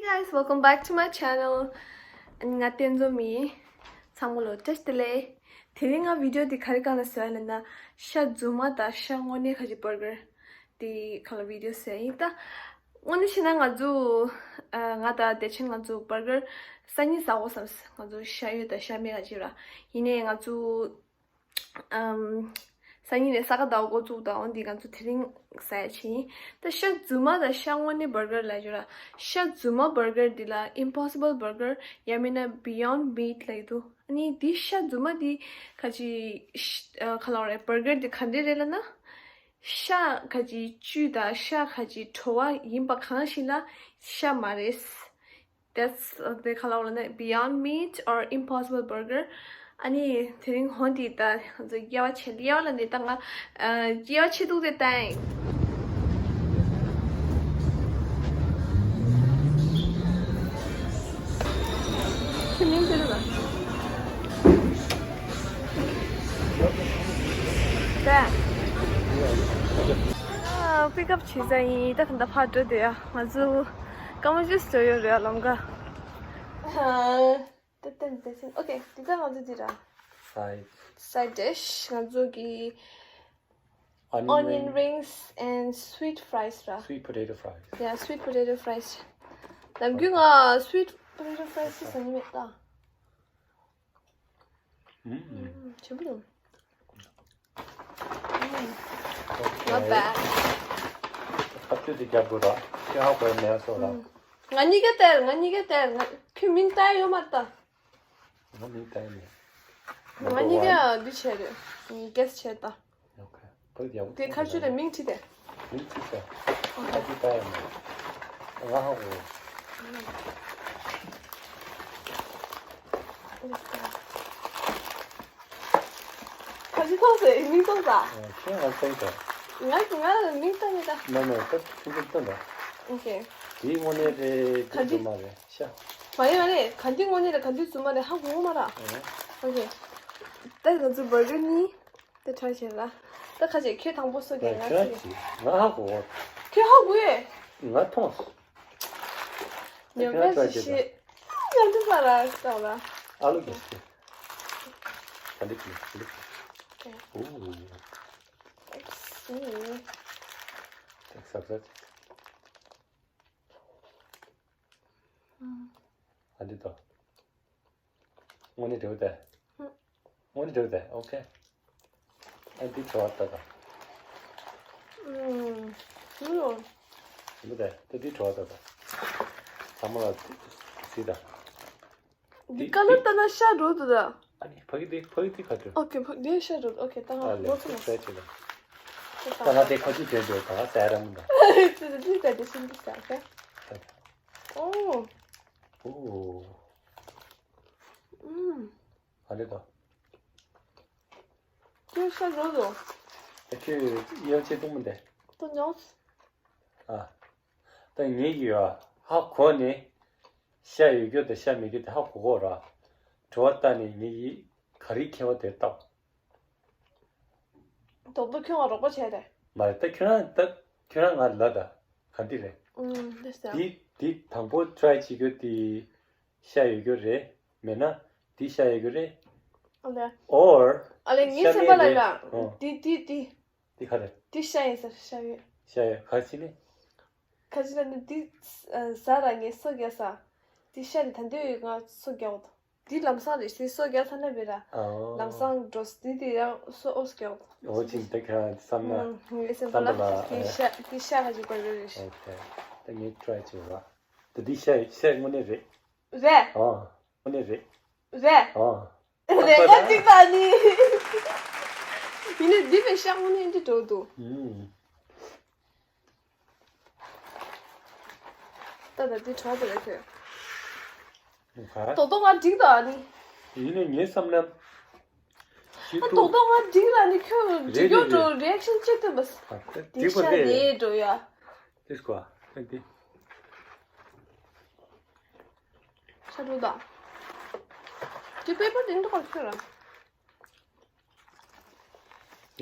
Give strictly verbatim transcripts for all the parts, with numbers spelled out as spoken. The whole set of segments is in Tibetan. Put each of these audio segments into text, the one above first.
Hey guys, welcome back to my channel. ང་བསྟན་འཛོམས་ཡིན། ཚང་མ་ལ་བཀྲ་ཤིས་བདེ་ལེགས། དེ་རིང་ང་བི་ཌིའོ་འདི་ག་རེ་སྒང་ལ་བཟོས་ཡ་ལབ་ན། ཤ་རྫུན་མ་དང་ཤ་དངོས་གནས་ཁ་ཅིག་བར་གར་འདི་སྒང་ལ་བི་ཌིའོ་བཟོས་ཡིན་ད། དངོས་གནས་བྱས་ན་ང་ཚོ་ཨ་ང་དང་བདེ་ཆེན་ང་ཚོ་བར་གར་སང་ཉིན་ཟ་དགོས་བསམས། ང་ཚོ་ཤ་ཡོད་དང་ཤ་མེད་ཁ་ཅིག་ར། ཡིན་ནའི་ང་ཚོ་ཨམ། སང་ཉིན་ནས་ས་ག་ཟླ་བ་འགོ་བཙུགས་དང་འོ་འདི་ང་ཚོ་དེ་རིང་ཟ་ཡ་བྱེད་ཡིན། ད་ཤ་རྫུན་མ་དང་ཤ་དངོས་གནས་བར་གར་ལབ་ཡོད་ར། ཤ་རྫུན་མ་བར་གར་འདི་ལ་Impossible Burger ཡང་མིན་ན་Beyond Meat ལབ་ཀྱི་འདུག་ཨ་ནི་འདི་ཤ་རྫུན་མ་འདི་ཁ་ཅིག་ཤ་ཨ་ག་ལབ་རེད། བར་གར་འདི་ག་འདྲས་རེད་ལབ་ན། ཤ་ཁ་ཅིག་བཅུད་དང་ཤ་ཁ་ཅིག་བྲོ་བ་ཡིན་པ་གང་ཞིག་ལ་ཤ་མ་རེད། That's the color ལབ་ན་Beyond Meat or Impossible Burger. ཨ་ནི་དེ་རིང་འོ་འདི་ད་ང་ཚོ་དབྱེ་བ་ཕྱེ། དབྱེ་བ་ལབ་ནས་ད་ང་ཨ་དབྱེ་བ་ཕྱེ་འདུག་དེ་ད། ཁྱོད་མིང་ཅི་རེད་ལ། ད། ཨ། པིག་ཨབ་བྱེད་ས་ཡིན། ད་ག་འདྲ་ཕར་འགྲོ་དེ་ཡ། ང་ཚོ་སྐར་མ་བཅུ་ཙམ་ཡོད་རེད་ལམ་ཁ། ཨ། ད་ཏན་ཏན་ཏན། ཨོ་ཁེ། འདི་ད་ང་ཚོ་འདི་ར། Side. Side dish. ང་ཚོ་གི་Onion onion ring. Rings and sweet fries ར། Sweet potato fries. Yeah, sweet potato fries. ནམ་རྒྱུན་ང་sweet potato fries ཟ་ནི་མེད་ད། ཨུམ། ཨུམ། ཆེན་པོ་འདུག་ཨུམ། Not bad. ཁ་ཐུག་དེ་རྒྱབ་དགོས་ར། ཁྱོད་ཧ་གོ་ཡ་མེད་སོ་ར། ཨུམ། ང་གཉིས་ཀ་སྟེར། ང་གཉིས་ཀ་སྟེར། ང་ཁྱོད་མིང་བཏགས་ཡོད་མ་རེད་ད། ང་མིང་བཏགས་ཡོད་མེད། ང་གཉིས་ཀ་འདི་བྱས་རེད། ངས་guess བྱས་ད། Okay. ཕ་གི་ཡག་པོ། དེ་ཁ་ཤུ་རེ་མིང་བྲིས་ཏེ། མིང་བྲིས་ཏེ། ཨ་ཁ་ཅིག་ལྟ་ཡ་མ། ང་ཧ་གོ། ཁ་ཅིག་ཐོག་སེ་མིང་ཐོག་ས། ཁྱེད་ང་སེང་ཏེ། ང་ང་མིང་ལྟ་མི་ལྟ། མ་མ་ད་ཁྱེད་ཚོ་ལྟ་ད། Okay. དེའི་དངོས་གནས་རེད་ག་འདི་འདི་རྫུན་མ་རེད་ཤ། མ་རེད་མ་རེད། ག་འདི་དངོས་གནས་རེད་ག་འདི་རྫུན་མ་རེད་ཧ་གོ་མ་ར། ཨ། Okay. ད་ང་ཚོ་བར་གར་གཉིས། ད་try བྱེད་ལ། ད་ཁ་ཅིག་ཁྱོད་དང་པོ་སོ་རྒྱག་ང་ཁྱོད་སོ་རྒྱག་ཅི། ང་ཧ་གོ། ཁྱོད་ཧ་གོ་ཡེ། ང་མཐོང་། ཉོན་ཁྱོད་པ་try ཅི་བྱེད་ཤེས། ད། ཉོན་ཏུ་ས་ར་ལྟ་ལ། ཨ་ལུ་གི་ཤེས། ད་འདི་གི་འདི། ཨོ། Let's see. ད་ཟབ་ཟབ་ཅིག་ཨ་འདི་ད། དངོས་གནས་འགྲོ་དེ། དངོས་གནས་འགྲོ་དེ། Okay. ཨ་འདི་བྲོ་བ་ལྟ་ད། ཨུམ། ཞུ་རོ། ཞུ་དེ། ད་འདི་བྲོ་བ་ལྟ་ད། ཚང་མ་ལ་གཟིགས་ད། འདི་ཀ་ལར་ལྟ་ན་ཤ་འགྲོ་འདུག་ད། ཨ་ནི་ཕ་གི་འདི་ཕ་གི་འདི་ག་འགྲོ། Okay. ཕ་གི་འདི་ཤ་འགྲོ། Okay. ད་ང་ཨ་ལེ་ལོ་ཚོ་ལ། Try བྱེད་ད། ད་ང་དེ་ཁ་ཅིག་དྲན་འགྲོ་ད་ཟེར་རམ་ད། ཙི་ཙི་ཙི་ཙི་ཤིན་ཏུ་ཟ་ཁ། ཨོ། ཨོ། ཨུམ། ཨ་ལེ་ད། ཁྱོད་ཤ་ཟོས་སོང་། ད་ཁྱོད་ཡང་ཆེ་གཏོང་མི་འདེ། ཏོ་ཉོག་ཨ། ད་ངེད་ཀྱི་ཡ་ཧ་གོ་ནས་ཤ་ཡོད་རྒྱུ་དང་ཤ་མེད་རྒྱུ་དེ་ཧ་གོ་གོ་ར། བྲོ་བ་ལྟ་ནས་ངེད་ཀྱིས་ག་རེ་ཁེལ་བ་དེ་བཏབ། རྡོག་རྡོག་ཁྱོད་ང་རོགས་པ་བྱས་ཏེ། མ་རེད་ད་ཁྱོད་རང་ད་ཁྱོད་རང་ང་ལ་ད་ག་འདི་རེད། ཨུམ་འདི་ཟེར། འདི་འདི་དང་པོ་try བྱེད་རྒྱུ་དེ། ཤ་ཡོད་རྒྱུ་རེད། མེད་ན་འདི་ཤ་ཡོད་རྒྱུ་རེད། ཨ་ལེ། Or ཨ་ལེ་ངའི་ཤ་སེམས་པ་མེད་ལ་རེད། ཡ། ཨོ། འདི་འདི་འདི། འདི་ག་རེད། འདི་ཤ་ཡིན་ཟེར་ཤ་ཡོད། ཤ་ཡོད་ག་ཅི་ནི། ག་ཅི་ལ་ནི་འདི་ཟ་ར་ངས་སོ་རྒྱག་ས། འདི་ཤ་རེད་ད་འདི་ཡོད་ང་སོ་རྒྱག་འོ། འདི་ལམ་སང་རེད་ཤི་སོ་རྒྱག་ས་ན་བེ་ར། ཨོ། ལམ་སང་འགྲོ་འདི་འདི་ཡང་སོ་ཨོ་སོ་རྒྱག་འོ། འོ་ཅིག་འདི་ག་བསམ་ན། ངའི་སེམས་པ་ལ་བསམ་པ་ལ་འདི་ཤ་འདི་ཤ་ག་ཅི་བར་རེད། ཨོ་ཁེ། ད་ངས་try བྱེད་ར། ད་འདི་ཤ་ཤ་དངོས་གནས་རེད། རེད། ཨོ། དངོས་གནས་རེད། རེད། ཨོ། རེད་ང་གཅིག་པ་ནི། ཡིན་ནའི་འདི་བས་ཤ་དངོས་གནས་འདི་འགྲོ་འདུག་ཨུམ། ད་ད་འདི་གྲོགས་དེ་རེད་ཁྱོད། ག་རྡོག་རྡོག་ང་འགྲིག་ད་ནི། ཡིན་ནའི་ངའི་བསམ་ན། ཤི་ཨ་ཐུག་རྡོག་རྡོག་ང་འགྲིག་ལ་ནི་ཁྱོད་འགྲིག་ཡོད་འགྲོ་རེད་རེད། Reaction བྱེད་ཐུབ་པ། ཨ་འདི་འགྲིག་པ་ཤ་རེད། རེད་འགྲོ་ཡ། This one. ཨ་འདི། ཤ་འགྲོ་ད། འདི་པེ་པར་དེ་འདྲ་ག་ཁྱོད་ར།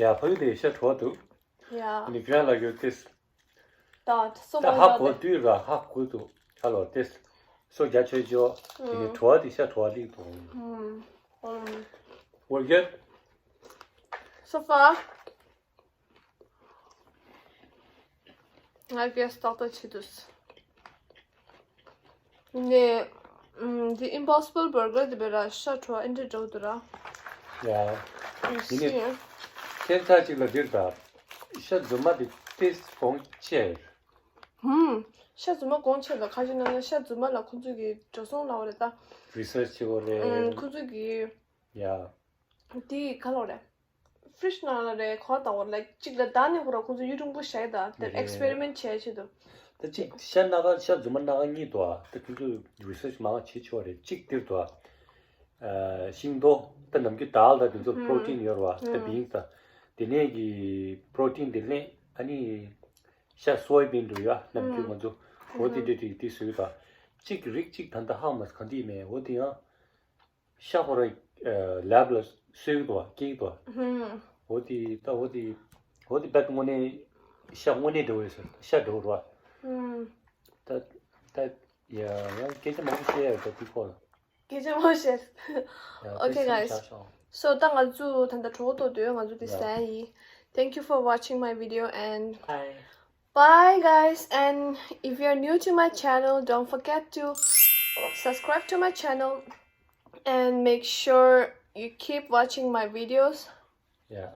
ཡ་ཕ་གི་དེ་ཤ་བྲོ་བ་འདུག་ཡ། ནི་ག་ལ་ཡོད་དེ། ད་སོ་ད་མ་ཧ་ཡོད་གོ་དེ། དུས་ར་ཧ་གོ་འདུག་ཧ་ལོ་དེ། སོ་རྒྱ་ཆོས་ཆོས་དེ་ནས་བྲོ་བ་དེ་ཤ་བྲོ་བ་ལིག་དང་། ཨུམ། ཨུམ། We're good. So far, I guess ཏག་ཏག་བྱེད་འདུག་ནས། ཨུམ། འདི་Impossible Burger དེ་བས་ར་ཤ་བྲོ་བ་ཨེ་འདྲ་འདྲ་བོ་འདུག་ར། Yeah. ཨུམ། ཡིན་ནི། ཤི། ཁྱེད་ཚ་གཅིག་ལ་འདིར་ད། ཤ་རྫུན་མ་དེ་ཏེས་གོང་ཆེ། ཧུམ། ཤ་རྫུན་མ་གོང་ཆེ་ལ་ཁ་ཤས་ནང་ན་ཤ་རྫུན་མ་ལ་ཁོང་ཚོས་ཀྱི་འགྲོ་སོང་ལ་བ་རེད་ད། Research བྱེད་དགོས་རེད། ཨུམ། ཁོང་ཚོས་ཀྱི་Yeah. དེ་ག་ལོ་རེད། Fridge ནང་ལ་རེད་གོ་ད་བ་ལ་གཅིག་ལ་ད་ནས་ཁོ་ར་ཁོང་ཚོས་ཡུ་རུང་པོ་བྱས་ད་དེ་རེད། Experiment བྱས་བྱེད་དུ། ད་ཅིག་ཤ་སྣ་ཁ་ཤ་རྫུན་མ་སྣ་ཁ་གཉིས་འདུག་ཨ། ད་ཁྱོད་ཚོས་Research མང་བྱེད་ཆོག་རེད། གཅིག་འདིར་འདུག་ཨ། ཤིང་ཏོག་ད་ནམ་རྒྱུན་དལ་ད་དེ་ཚོ་Protein ཡོད་རེད་བ། ད་Beans ད་དེ་ནས་ཀྱི་Protein དེ་ལེན་ཨ་ནི་ཤ་Soybean འདུག་ཡ། ནམ་རྒྱུན་ང་ཚོ་འོ་དེ་འདྲ་དེ་དེ་བཟོས་ད། གཅིག་རིགས་གཅིག་ད་ལྟ་ཧ་མ་ག་འདི་མེད། འོ་དེ་ཡང་ཤ་ཁོ་ར་Lab ལ་བཟོས་འདུག་བ། སྐྱེས་འདུག་བ། འོ་དེ་ད་འོ་དེ་འོ་དེ་བད་དངོས་གནས་ཤ་དངོས་གནས་འདྲ་བོ་ཡོད་ཟེར། ཤ་འདྲ་བོ་རེད་བ། ད་ད་ཡ་ཡང་སྐད་ཆ་མང་པོ་བཤད་ཡ་ཡོད་ད་དེ་སྐོར་ལ། སྐད་ཆ་མང་བཤད། ཡ། Okay, དེ་guys. བཞག་ཤོག So ད་ང་ཚོ་ད་ལྟ་གྲོགས་ཏོ་དུས་ང་ཚོ་དེ་Yeah. ཟ་ཡི། Thank you for watching my video and Bye. bye, guys. And if you're new to my channel, don't forget to subscribe to my channel and make sure you keep watching my videos. Yeah.